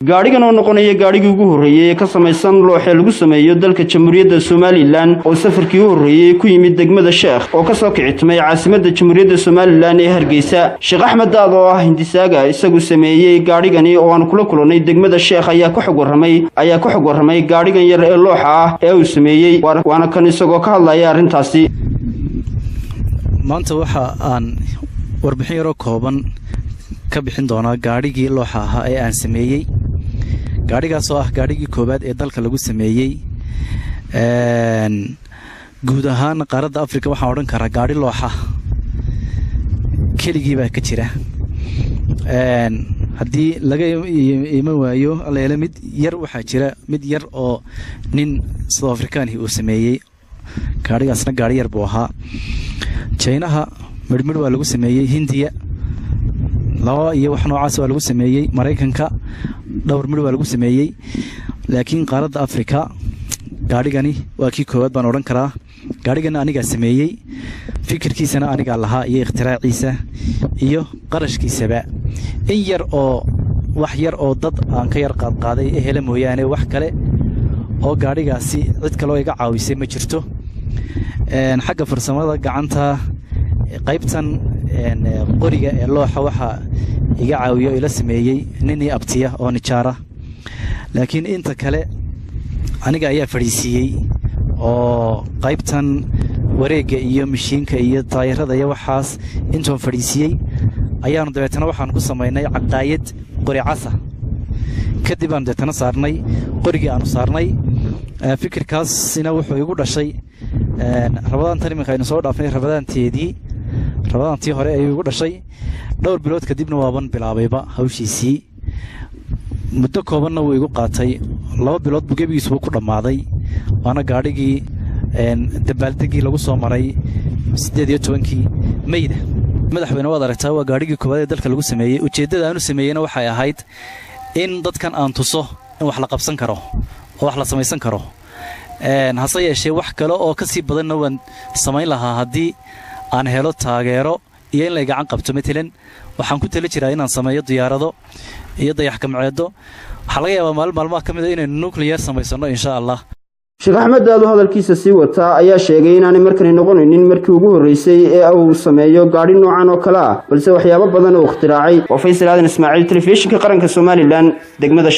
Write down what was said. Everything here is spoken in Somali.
Gaadhigan oo noqonaya gaadhigii ugu horreeyey ee ka samaysan looxee lagu sameeyo dalka Jamhuuriyadda Somalilan, oo safarkii u horreeyey ku yimid degmada Sheekh oo kasoo kicitimay caasimadda Jamhuuriyadda Somalilan ee Hargeysa. Sheekh Axmed Daad oo ah hindisaaga isagu sameeyey gaadhigani oo aanu kula kulannay degmada Sheekh ayaa ka xog warramay gaadhigan yar ee looxa ah ee uu sameeyey, waana kan isagoo ka hadlaya arrintaasi. Maanta waxa aan warbixin yaroo kooban ka bixin doonaa gaadhigii looxa ahaa ee aan sameeyey, gaadhigaas oo ah gaadhigii koowaad ee dalka lagu sameeyey. Guud ahaan qaaradda Afrika waxaan odhan karaa gaadhi looxa keligii baa ka jira. Haddii laga iman waayo alleele, mid yar waxaa jira, mid yar oo nin South African-kii uu sameeyey. Gaadhigaasna gaadhi yar buu ahaa. Jaynaha midhmidh waa lagu sameeyey, Hindiya laba iyo wax noocaas waa lagu sameeyey, Maraykanka dhowr midh waa lagu sameeyey, laakiin qaaradda Afrika gaadhigani waa kii koowaad baan odhan karaa. Gaadhigana anigaa sameeyey, fikirkiisana anigaa lahaa iyo ikhtiraaciisa iyo qarashkiisaba. In yar oo wax yar oo dad aan ka yar qaadqaaday ehela mooyaane, wax kale oo gaadhigaasi cid kaloo iga caawisay ma jirto. Xagga farsamada gacanta, qaybtan qoriga ee looxa, waxaa iga caawiyo ila sameeyey nin ii abtiya oo nijaara, laakiin inta kale aniga ayaa fadhiisiiyey oo qaybtan wareegga iyo mashiinka iyo taayirada iyo waxaas intoon fadhiisiiyey ayaanu dabeetana waxaan ku samaynay caqaayad qori casa. Kadib aanu deetana saarnay qorigii aanu saarnay. Fikirkaasina wuxuu igu dhashay Ramadaantan iminka aynu soo dhaafnay, Ramadaanteedii, Ramadaantii hore ayuu igu dhashay. Dhowr bilood kadibna waaban bilaabayba hawshiisii. Muddo koobanna wuu igu qaatay, 2 bilood buu gebigiisuba ku dhammaaday. Waana gaadhigii dabaaldegii lagu soo maray 18-kii Meyda. Madaxweyne, waad aragtaa, waa gaadhigii koowaad ee dalka lagu sameeyey. Ujeeddada aan u sameeyeyna waxay ahayd in dadkan aan tuso in wax la qabsan karo oo wax la samaysan karo. Hase yeeshee, wax kale oo ka sii badanna waan samayn lahaa haddii aan helo taageero iyo in lay gacan qabto. Matalan, waxaan ku tali jiraa inaan sameeyo diyaarado iyo dayax gacmeedyo. Waxaa laga yaabaa maalin maalmaha ka mid a inaynu nuclear samaysanno, insha Allah. Sheekh Axmed Daad oo hadalkiisa sii wataa ayaa sheegay inaanay markani noqonaynin markii ugu horreysay ee uu sameeyo gaadhi noocan oo kale ah, balse waxyaabo badan uu ikhtiraacay. Waa Faysal Aadan Ismaaciil, Telefishinka Qaranka Somalilan, degmada.